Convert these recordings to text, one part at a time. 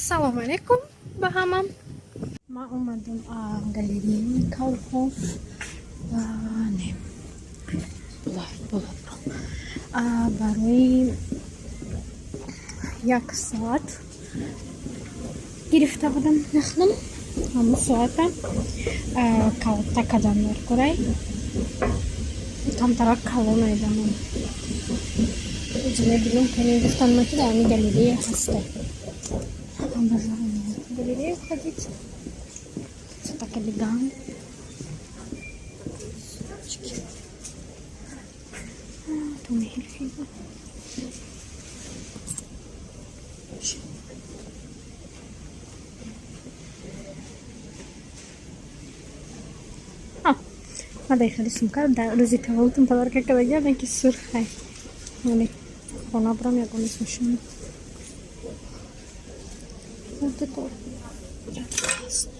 Салому алейкум ба ҳама. Ман омадам галереяи Kaufhof. Не, боло барои як соат гирифта будам нахлам. Ҳамун соата калта кадан дар курай. Камтарак калон айдамам. Мебинам, ки гуфтан ма, ки дар ҳамин галерея ҳаста. Обожаю в галерею ходить. Все так элегантно. Сумочки. Tommy Hilfiger. Ма дар хеле сумка дар рӯзи таваллудам подарка кардагиам, ки сурхай. Яъне хона бурам, ягон мешавам. Вот это классно.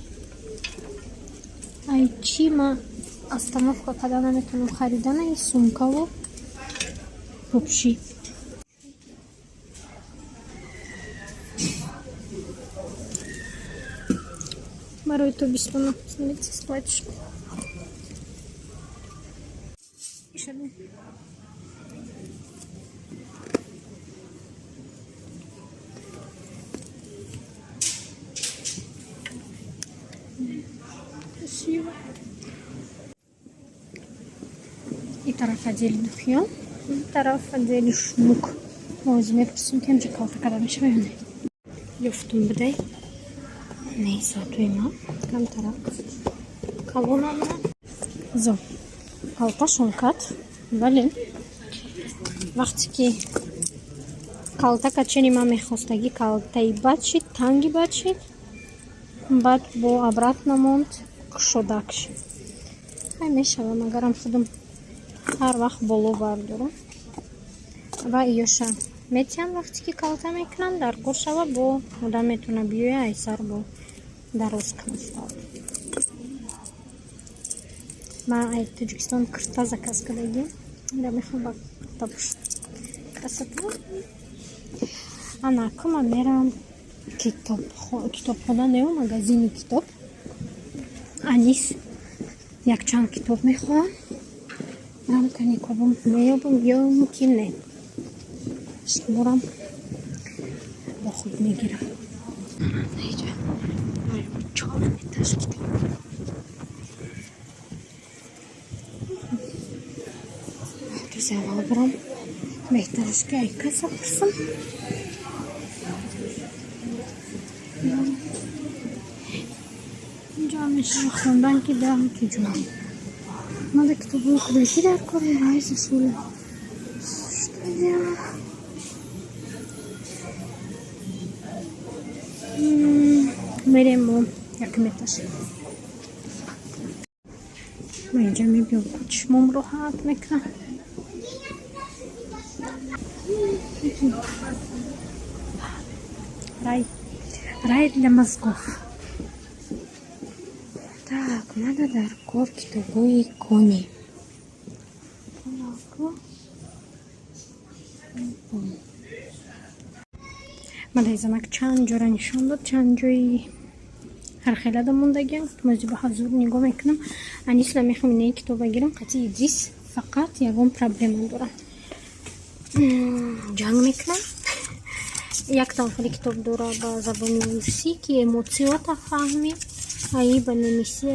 Ай, чӣ ма остановка карда наметавонам харидана ин сумкаву пупши. Барои тобистона, смотрите, с платьишком. Еще одну. Красиво. И тараф отдели духиён, и тараф отдели Schmuck. Ҳозир мепурсем, ки ҳамҷа калта карда мешава ё не. Ёфтум бидай. Не, соатои ман камтарак калонам. Зо калташон кард, вале вақте ки калта качени ман мехостагӣ, калтаи бад шид, танги бад шид, баъд бо обратно монд, кушодак шид. Ҳай, мешавам, агарам худам ҳар вақт боло бардорам ва иёша метиҳам. Вақте ки калта мекунам, дар кор шава, бо одам метавона биёя, айсар бо дароз кунад. Ман ай Тоҷикистон курта заказ кардагим, да мехоҳам ба курта пӯшам. Красота. Ана ку ман меравам китобхона, нео магазини китоб. Анис якчанд китоб мехоҳам. Рамка никобам меёбам ё ки не, шуморам бо худ мегирам. Чор этаж китоб. Рӯзи аввал бурам, беҳтараш ки ай каса пурсам. Инҷо мешава хондан, ки даам ки ҷо мада китобҳои кӯдакӣ дар кор. Райса шула, что делать? Мерем мо якум этаж. Ма инҷа мебиём, чишмом роҳат мекунам. Рай, рай для мозгов. Так, надо дар кор китобҳои кони. Мадаи занак чанд ҷора нишон дод, чанд ҷои ҳархелада мондагиам. Мози ба ҳазур нигоҳ мекунам. Анисла мехоҳам инаи китоба гирам. Қати Идрис фақат ягон проблема дорам, ҷанг мекунам. Яктам хеле китоб дора ба забони русӣ, ки эмоциёта фаҳмӣ, аи ба немисӣ.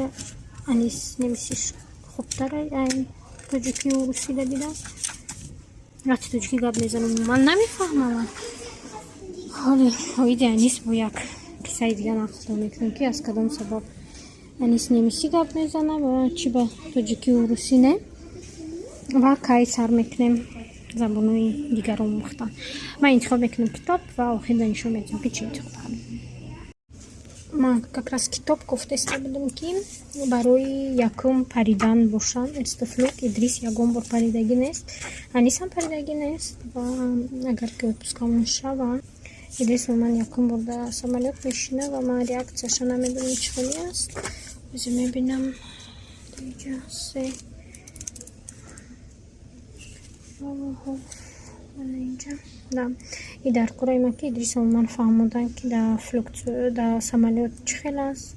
Анис немисиш хубтар ай тоҷикию русида дидам. Вақти тоҷикӣ гап мезанам, ман намефаҳмам. Ҳоли оиди Анис бо як қиссаи дига нақл мекунам, ки аз кадом сабаб Анис немисӣ гап мезана ва чӣ ба тоҷикию русӣ не, ва кай сар мекунем забонҳои дигар омӯхтан. Ман интихоб мекунам китоб ва охирда нишон медиҳам, ки чӣ интихоб кардам. Ман как раз китоб гуфтаиста будам, ки барои якум паридан бошам, Erstflug. Идрис ягон бор паридагӣ нест, Анисам паридагӣ нест ва агар ки отпускамон шава, Идрис ба ман якум бор дар самолёт мешина ва ман реакцияша намедонам, чӣ хеле аст. Ҳозир мебинам. Инҷа се. Инҷа да и дар кораи ман, ки Идрис ман фаҳмодан, ки дар дар самолёт чӣ хел аст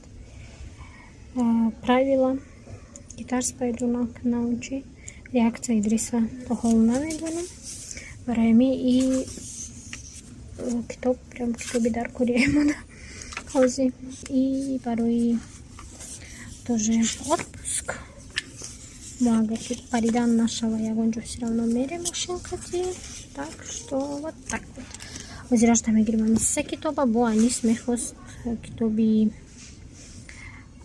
правила, ки тарс пайдо накунам, чи реаксия Идриса то ҳол намедонам. Барои ҳамин и китоб прям китоби дар корея мода ҳозир. И барои тоже отпуск мо, агар ки паридан нашава, ягон ҷо всё равно мерем мошин қатӣ. Так что вот так вот. Ҳозирашта мегирем ҳамин се китоба. Бо Анис мехост китоби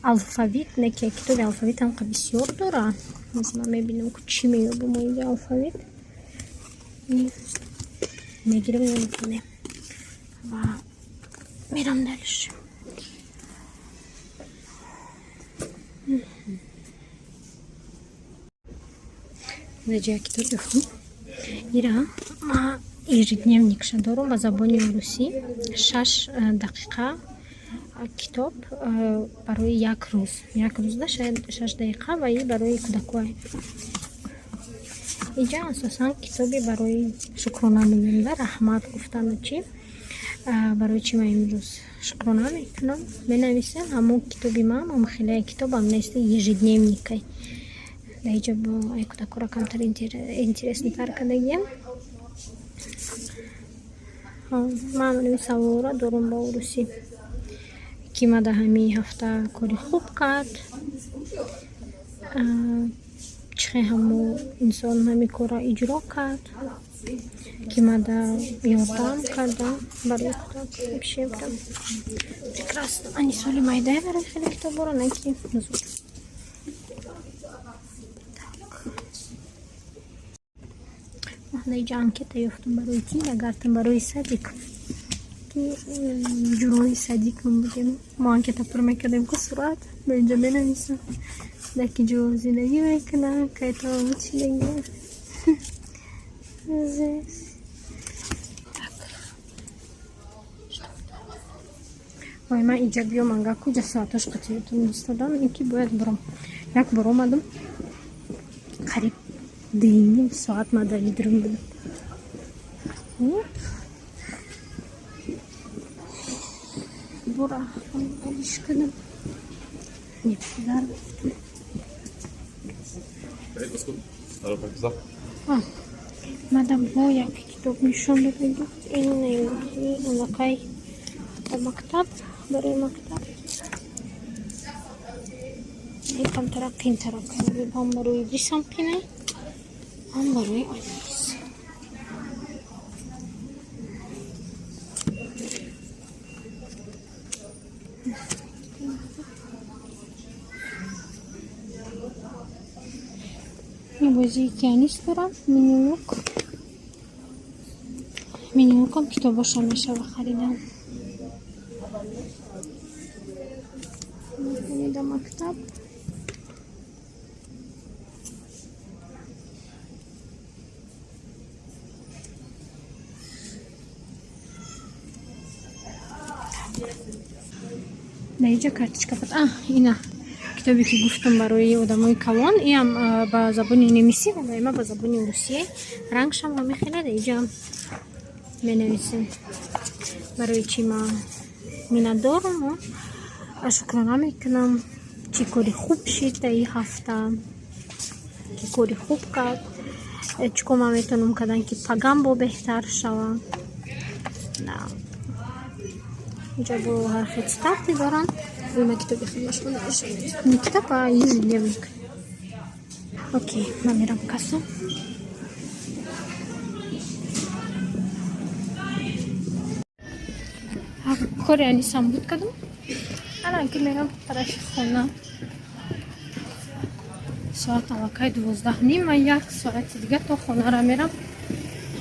алфавит, не ки китоби алфавит ҳамқа бисёр дора. Ман мебинам, ку чӣ меёбам оиди алфавит, мегирем ё мекунем ва мерам дальше. Даҷа китоб ёфтум. Ира ма ежедневник ша дорум ба забони русӣ, 6 дақиқа китоб барои як рӯз, як рӯзда 6 дақиқа, ва и барои кӯдакҳое. Инҷа асосан китобе барои шукрона мегӯем да, раҳмат гуфтану чӣ, барои чӣ ман имрӯз шукрона мекунам, менависем. Ҳамон китоби ман ҳам хеле китобам нест, ежедневник ай. Дар инҷа бо ай кӯдакҳоро камтар интересный тар кардагиям. Ман ин саволро дорум ба урусӣ: ки ма дар ҳамин ҳафта кори хуб кард, чӣ хел ҳамо инсон ҳамин корро иҷро кард, ки мада ёрдам кардам барои кӯдак. Вообще прям прекрасно. Ани соли майдае барои хеле китобҳоро, не ки зуд. Так, инҷа анкета ёфтум барои Kindergarten, барои садик, ки ҷурои садик м будем, мо анкета пур мекардем ку, сурат ба инҷа менависам, дар ки ҷо зиндагӣ мекунам, кай таваллуд шудагиам. Здесь. Так. Ой, ман иҷа биём, ага куҷа соатош қатиятон истодам, ин ки бояд бурам. Як бор омадам, қариб 2,5 соат ман дар идрум будам. Бура алиш кардам. Не, дар. Alles gut. Hallo, gesagt. Мадам бо як китоб нишон додагӣ. Ин аллакай дар мактаб, барои мактаб. Ин камтара қиинтара, ҳам барои Идрисам қинай, ҳам барои Анис. Ин бозие ки Анис дорам, Минилук. Минилукам китобоша мешава харидан. Да, мактаб. Дар инҷа карточка буд. А, ина китобе ки гуфтам барои одамои калон, иам ба забони немисӣ ва ма ба забони русия. Рангшам ҳамин хеле. Дар инҷа менависем барои чӣ ма миннатдорам, шукрона мекунам, чӣ кори хуб шид дар ин ҳафта, ки кори хуб кард, чӣ кор ман метавонам кардан, ки пагам бо беҳтар шавам. Инҷа бо ҳар хел цитаты доранд. Ма китоби худашон не китоб, а ежедневник. Окей, ман мерам касса. Кори Анисам буд, кардам. Ана ки мерам тарафи хона. Соат аллакай 12:30, як соати дига то хонара мерам.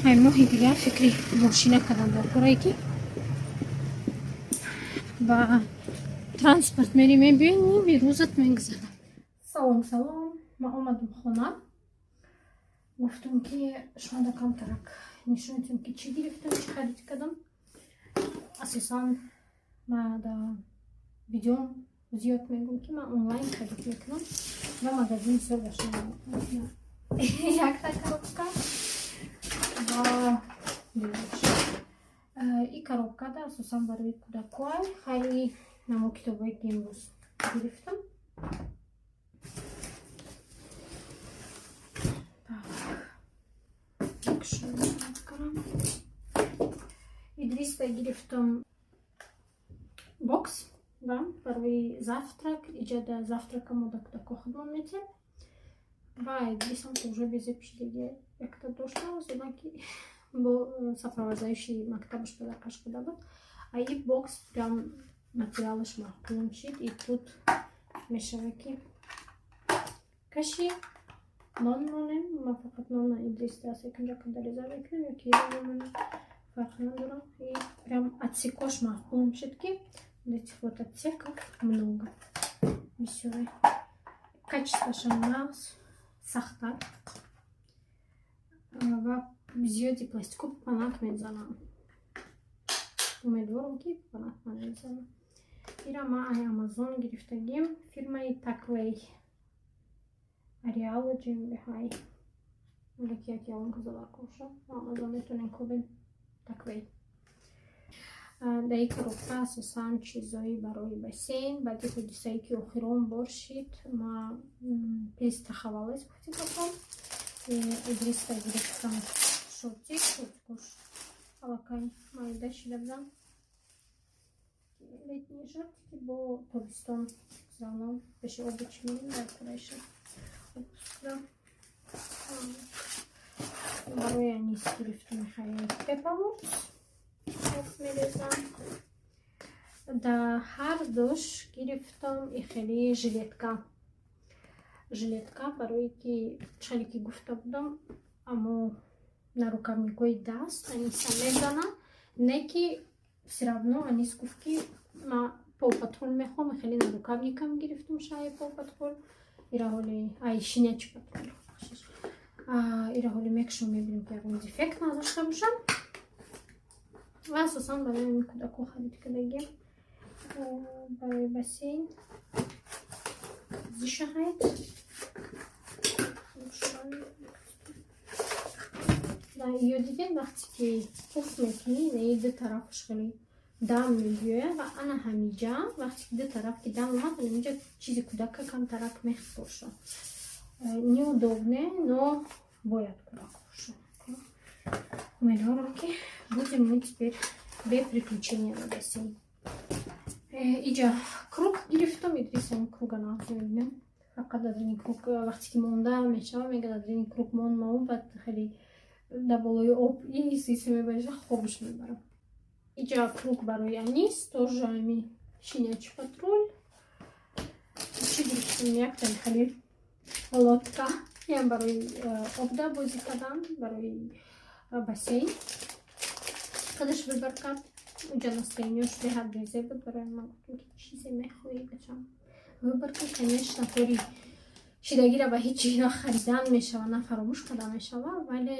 Ай моҳи дигар фикри мошина кардам дар корае ки ба транспорт мери, мебиёй, ними рӯзат мегузарад. Салом, салом, ман омадам хона. Гуфтам, ки шумода камтарак нишонатон, ки чӣ гирифтам, чӣ харид кардам. Асосан ма дар видеом зиёд мегӯм, ки ман онлайн харид мекунам ва магазин бисёр бошам. Якта коробка. Ва и коробкада асосан барои кӯдакҳоай. Хайри намо китобое, ки имрӯз гирифтам. Так, кардам. Идриста гирифтам бокс, да, барои завтрак. Иҷада завтрака мо да кӯдакҳо худмон метиҳем. Ва Идрисам уже безе пишидаги якта дошта, зона ки бо сопровождающий мактабаш подаркаш карда буд. А и бокс прям материалаш маъқулам шид. И тут мешава, ки каши нон монем. Ма фақат нона Идриста аз якинҷа кадареза мекунем ё ки мемонем, фарқ надорам. И прям отсекош маъқулам шид, ки этих вот отсеков много, бисёре. Качествошам нағз, сахттар ва зиёди пластику панак мезанам. Умедворам, ки панак намезанам. Ира ма ай Амазон гирифтагим, фирмаи Таквей Ареала GmbH. Леки як ялон казалар коша. Амазон метонем кубен Таквей. Дар ин коробка асосан чизои барои бассейн. Баъди ҳодисае, ки охирон бор шид, ма перестраховалась, гуфти гапом. Идриста гирифтам шортик, шортикош аллакай майда шида будам. Летние шортики, бо тобистон всё равно пеши оби чӣ мерем, дар кураиша отпускда. Барои Анис гирифтам хеле пепамурс, об мерезам. Да, ҳар душ гирифтам и хеле жилетка. Жилетка барое ки чале ки гуфта будам, аммо нарукавникҳои даст Аниса мезана, не ки всё равно Анис гуфт, ки ма Пау Патрул мехоҳам. Хеле нарукавникам гирифтам шаи Пау Патрул. Ира ҳоли ай Щенячий патрул. Ира ҳоли мекушам, мебинем, ки ягон дефект надошта бошам. Ва асосан барои ҳамин кӯдакҳо харид кардагим, барои бассейн. Sicherheit. Ё дидем, вақте ки пуф мекунӣ, ин ду тарафаш хеле дам мебиёяд. Ва ана ҳамиҷа, вақте ки ду тараф ки дам омад, ҳамиҷа чизи кӯдака камтарак мехӯрша. Неудобне, но бояд кӯдак боша. Умедворам, ки будем мы теперь без приключения на бассейн. Иҷа круг гирифтам. Идрисам круга нағз мебинам. Фақат дар ин круг вақте ки монда мешава, мега дар ин круг мон маун, баъд хеле дар болои об ис ис мебариша, хобаш мебарам. Иҷа круг барои Анис, тоже ами Щенячий патруль. Чӣ гирифтам? Якта хеле лодка, ям барои обда бозӣ кардан, барои бассейн. Худаш выбор кард. Уҷа настроенияш беҳад безеб буд. Барои ман гуфтам, ки чизе мехоҳӣ, бачам, выбор кун. Конечно, кори шидагира ба ҳеҷ чиз на харидан мешава, на фаромӯш карда мешава, вале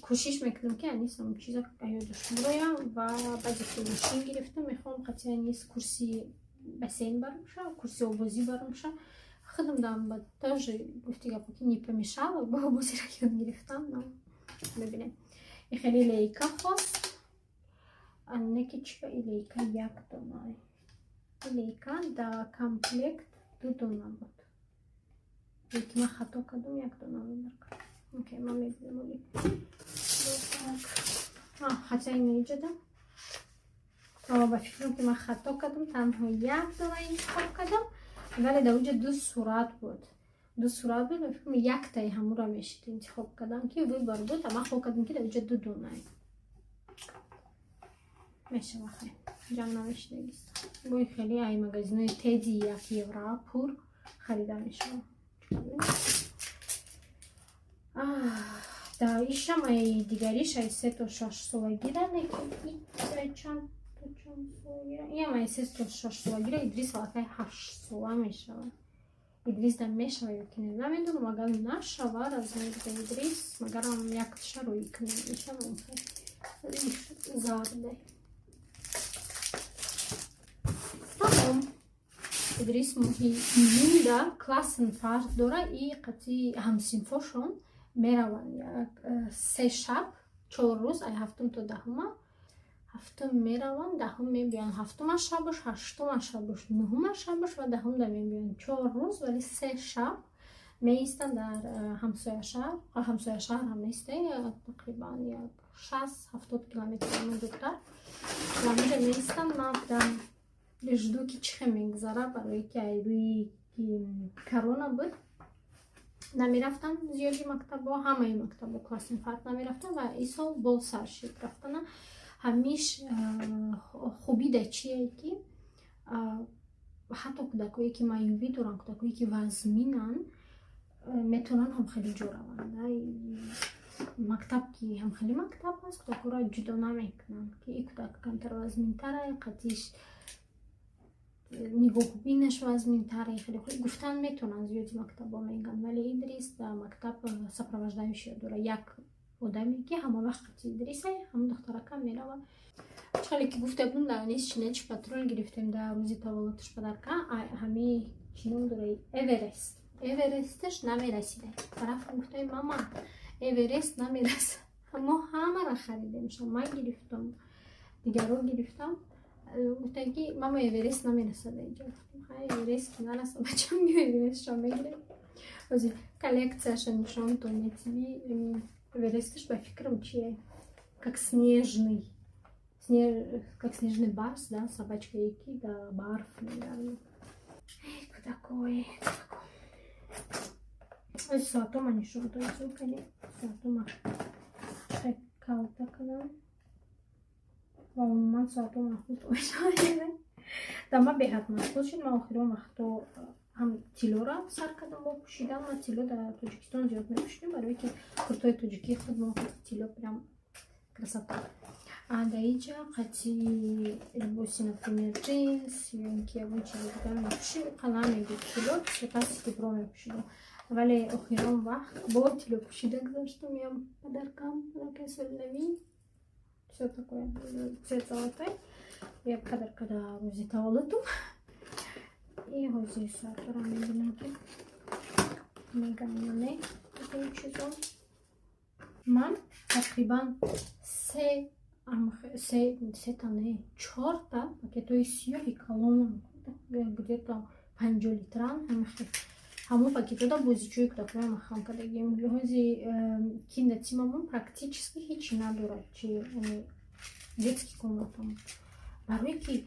кӯшиш мекунам, ки Анис ҳамон чиза ёдаш буроям. Ва баъзе ки мошин гирифтам, мехоҳам қатъи Анис курси бассейн барамша, курси обозӣ барамша. Худам дам ба тоже, гуфти гапо, ки не помешало ба обозиро ёд гирифтан, но мебинем. И хеле лейка хост, не ки чиба и лейка як дона? Лейка да комплект ду дона буд, леки ман хато кардам, як дона выбор кардам. Окей, ман мебинам оли. Хотя ина иҷада ба фикрам, ки ман хато кардам, танҳо як дона интихоб кардам, вале дар уҷа ду сурат буд, ду сурат буд. Ба фикрам, яктаи ҳамура мешид интихоб кардам, ки выбор буд, а ман хол кардам, ки дар уҷа ду донае мешава. Хай, ҷанг намешидагист. Бои хеле ай магазинои Теди 1 евро пур харида мешава. Да, ишам ай дигариш ай 3 то 6 солагира, чанд то чанд солагира? Иам ай 3 то 6 солагира. Идрис аллакай 8 сола мешавад. Идрис да мешава ё ки не, намедонам. Агар нашава размер да Идрис, магарам якташа рӯӣ кунем, мешава зарде. Тамом. Идрис моҳи июнда Klassenfahrt дора и қатъи ҳамсинфошон. Мераванд як 3 шаб, 4 рӯз, ай ҳафтум то 10-ума. Ҳафтум мераванд, 10-ум мебиёнд, ҳафтума шабуш, ҳаштума шабуш, нуҳума шабуш ва 10-ум да мебиёнд. 4 рӯз, вале 3 шаб меистанд дар ҳамсояшаҳр. Ҳамсояшаҳр ҳам неста, тақрибан як 60-70 километр дуртар, ва ҳаминҷа меистанд. Ман гуфтам, жду, ки чӣ хел мегузара, барое ки ай рӯи корона буд, намерафтам зиёди мактабо, ҳамаи мактабо классный фарқ намерафтам. Ва ин сол боз сар шид рафтана. Ҳамиш хубӣ да чие, ки ҳатто кӯдакое, ки маъюбӣ доранд, кӯдакое, ки вазминанд, метавонанд ҳамхеле ҷо раванд. Мактаб ки ҳамхели мактаб аст, кӯдакҳоро ҷудо намекунанд, ки ин кӯдак камтар вазминтара, қатиш нигоҳубинаш вазминтара. Хеле гуфтан метавонанд, зиёди мактабҳо мегӯянд, вале Идрис дар мактаб сопровождающий дора, як одаме, ки ҳама вақт қати Идриса, ҳамон духтарака меравад. Чӣ ки гуфта будем, дар Анис Щенячий патруль гирифтем дар рӯзи таваллудаш подарка. Ҳами чӣ ном дора, Эверест. Эвересташ намерасида. Рафтам, гуфтам: «Мама, Эверест намерасад». Мо ҳамаро харидем, ман гирифтам, дигарро гирифтам. Гуфтам, ки мама, Эверест намерасад инҷа. Гуфтам: «Хай, Эверест ки нарасад, бачам, биё, Эверестшо мегирем». Ҳозир коллекцияша нишонтон метиби. Эвересташ, ба фикрам, чие, как снежный барс, да, собачка, ки да барф мегардад. Кӯдакой, соатома нишонтон кани, соатома калта кардам ва умуман соато маъқул мешавад. Да ман беҳад маъқул шуд. Ман охирон вақто ҳам тиллоро сар кардам бо пӯшидан. Ман тилло дар Тоҷикистон зиёд мепӯшидем, барое ки куртои тоҷикии худ мо тилло прям красота. А дар иҷа қати либоси, например, джинс ё ин ки ягон чизи дигар мепӯшим, қалам мегӯд, тилло сипас серебро мепӯшидам. Вале охирон вақт бо тилло пӯшида гузаштам. Ям подаркам, подаркаи соли навӣ, все такое, цвет золотой, я подарка да рӯзи таваллудум. И ҳозир соатро мебинам, ки мегам ё не. Такои чизо ман тақрибан сета, не, чорта пакетҳои сиёҳи калонам, где-то 50 литран. Ҳамон пакетҳода бозичӯи кӯдакоям махам кардагим. Лиҳози киндатимамон практически ҳечи надорад, чи детский комнатамон, барое ки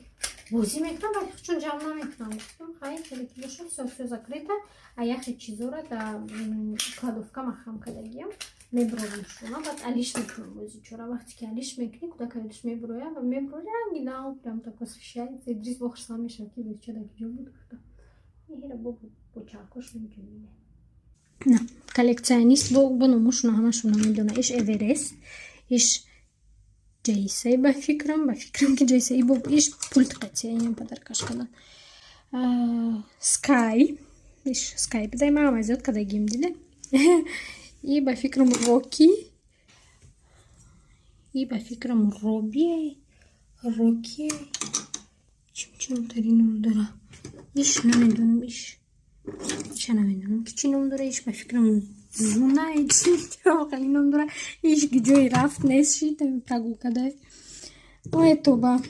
бозӣ мекунам, вале чун ҷамъ намекунам. Гуфтам: «Хай, хеле ки бошад, все, все закрыто». А яхе чизора да кладовка махам кардагиям, мебурорам шуна, баъд алиш мекунам бозичора. Вақте ки алиш мекунӣ, кӯдак алиш мебуроя ва мебуроя, ранги нав, прям так восхищается. Идрис бо хурсанд мешавад, ки бозича дар куҷо буд, гуфта. Ира бо чаркош меҷӯиде. На коллекционист бо номошуна ҳамашона медона. Иш Эверест, иш Ҷайсай, ба фикрам ки Ҷайсай, иш пульт қатия, инам подаркаш кардан. Скай, иш Скай бидай, ман ҳам зиёд кардагим, диде. И ба фикрам Роки, и ба фикрам Роби, Роки, чимчунтари ном дора. Иш намедонам, иш иша намедонам, ки чӣ ном дора. Иш ба фикрам Зуна, хеле ном дора. Иш ҷои рафт нест шид, прогулкадай. Ой, тоба,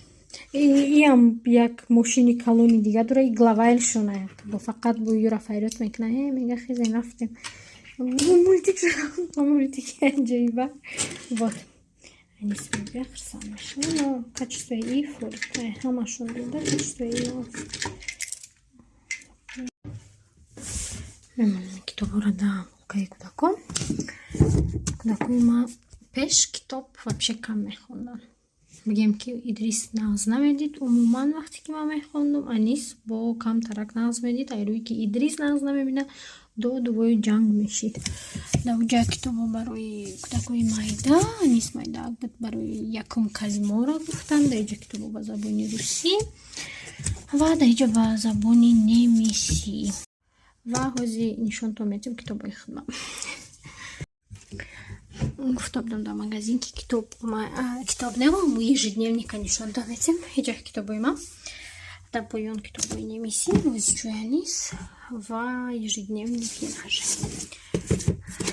иам як мошини калони дига дора. И главайлшона бо фақат бо юра файрот мекуна, э мега: «Хезем, рафтем мультик, мультики аҷоиба». Вот, Анис мебия, хурсанд мешава. Но качествои и форик ҳамашон дида, качествои и. Мемонам китобҳоро дар полкаи кӯдакон. Кӯдакои ма пеш китоб вообще кам мехонданд. Бигем, ки Идрис нағз намедид умуман, вақте ки ман мехондум. Анис бо камтарак нағз медид. Айрӯе ки Идрис нағз намебинад, додувою ҷанг мешид. Дар уҷа китобҳо барои кӯдакои майда, Анис майда буд, барои якум калимаро гуфтан. Дар иҷа китобҳо ба забони русӣ ва дар иҷа ба забони немисӣ. Ва ҳозир нишонтон медиҳам китобҳои худмам. Гуфта будам, дар магазин ки китоб, китоб невам, ежедневника нишонтон медиҳам. Ҳеҷ китобҳои ман дар поён, китобҳои немисӣ, бозичӯи Анис ва ежедневники наши.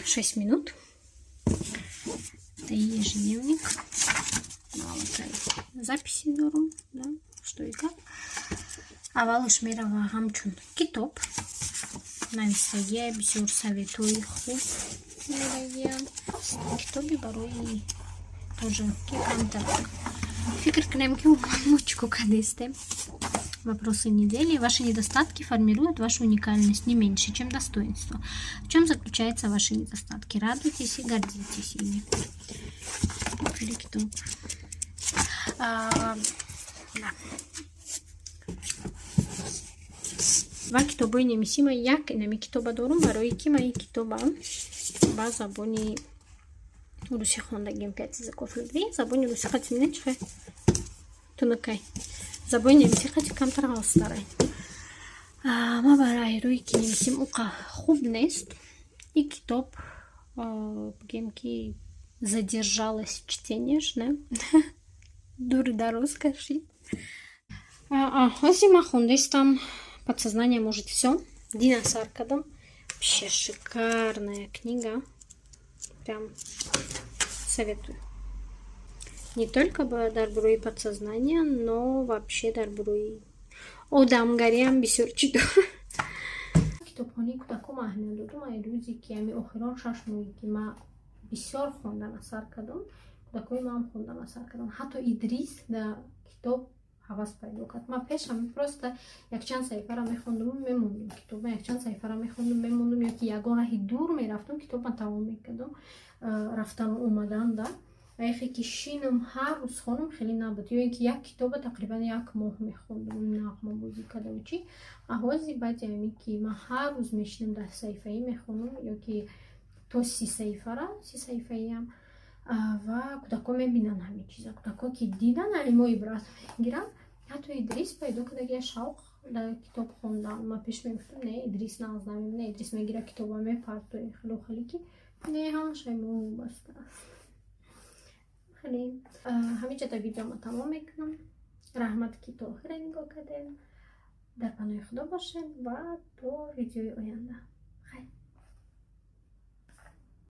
6 минут. Это ежедневник. Записи дорум, да, что и как. Аввалаш мерава ҳамчун китоб навистагия, бисёр советҳои хуб мерагиям. Китоби барои тоже, ки камтар фикр кунем, ки мо чӣ кор кардестем. Вопросы недели. Ваши недостатки формируют вашу уникальность не меньше, чем достоинство. В чем заключаются ваши недостатки? Радуйтесь и гордитесь ими. Китоб. А, да. Ва китобҳои немисима, як инами китоба дорум, барои ки ман ин китоба ба забони русӣ хондагим, «Пять языков любви». Забони русӣ қати мине чихе тунукай, забони немисӣ қати камтар ғалстарай. Ма барои рӯи ки немисим уқа хуб нест, и китоб, бигем, ки задержалась чтениеш, не дури дароз кашид. Ҳози ман хондестам «Подсознание может все». Дина сар кардам. Вообще шикарная книга. Прям советую. Не только дар бораи подсознания, но вообще дар бораи одамгариам бисёр чӣ дорад. Китобхонаи кӯдаком аҳамият додум. Ай рӯзе ки ами охирон 6 моҳе ки ман бисёр хондан асар кардам, кӯдакои маам хондан асар кардам. Ҳатто Идрис дар китоб ҳавас пайдо кард. Ман пешам просто якчанд саҳифаро мехондуму мемондум китоб, якчанд саҳифаро мехондум, мемондум, ёки ягон раҳи дур мерафтум, китобан тамом мекардам, рафтану омадан да. Вақте ки шинам, ҳар рӯз хонам, хеле набуд, ё ин ки як китоба тақрибан як моҳ мехондум, нағмабозӣ кардаву чӣ. А ҳози баъди ами ки ман ҳар рӯз мешинам, 10 саҳифаӣ мехонам ё ки то 30 саҳифара, 30 саҳифаиам. Ва кӯдакҳо мебинанд ҳамин чиза. Кӯдакҳо ки дидан, мо ибрат мегиранд. Ҳатто Идрис пайдо кардагия шавқ дар китоб хондан. Ман пеш мегуфтам: «Не, Идрис нағз намебина, Идрис мегира, китоба мепартои». Хело хеле ки не, ҳамаш мо вобаста аст. Хеле ҳаминҷа да видеома тамом мекунам. Раҳмат, ки то охира нигоҳ кардем. Дар паноҳи Худо бошед ва то видеои оянда.